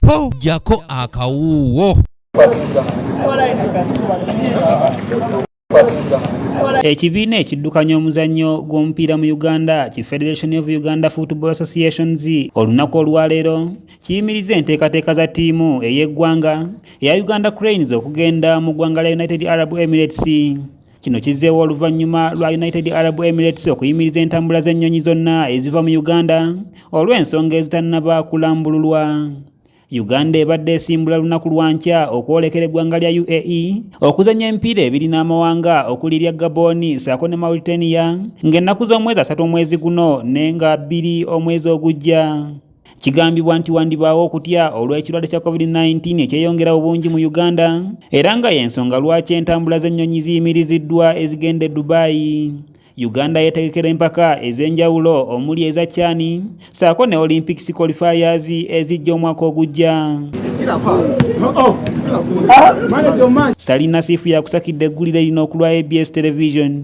Ho, jjako akawuuwo. Ekibiina ekiddukanya omuzannyo gw'omupiira mu Uganda ki Federation of Uganda Football Associations olunaku olwaleero kiyimiriza enteekateeka za ttiimu ey'eggwanga eya Uganda Cranes okugenda mu ggwanga lya United Arab Emirates. Kino kizzeewo oluvannyuma lwa United Arab Emirates okuyimiriza entambula z'ennyonyi zonna eziva mu Uganda olw'ensonga ezitannaba kulambululwa. Uganda ebadde esimbula lunaku lwa nkya okwolekera eggwanga lya UAE okuzannya emipiira ebiri n'amawanga okuli erya Gabon ssaako ne Mauritania ng'ennaku z'omwezi asatu omwezi guno ne nga bbiri omwezi ogujja. Kigambibwa nti wandibaawo okutya olw'ekirwadde kya COVID-19 ekyeyongera obungi mu Uganda era nga y'ensonga lwaki entambula z'ennyonyi ziyimiriziddwa ezigenda e Dubai. Uganda yetegekera empaka ez'enjawulo omuli eza CHAN ssaako ne Olympics qualifiers ezijja omwaka ogujja. Salina Nasifu yakusakidde eggulire lino okulwa ABS Television.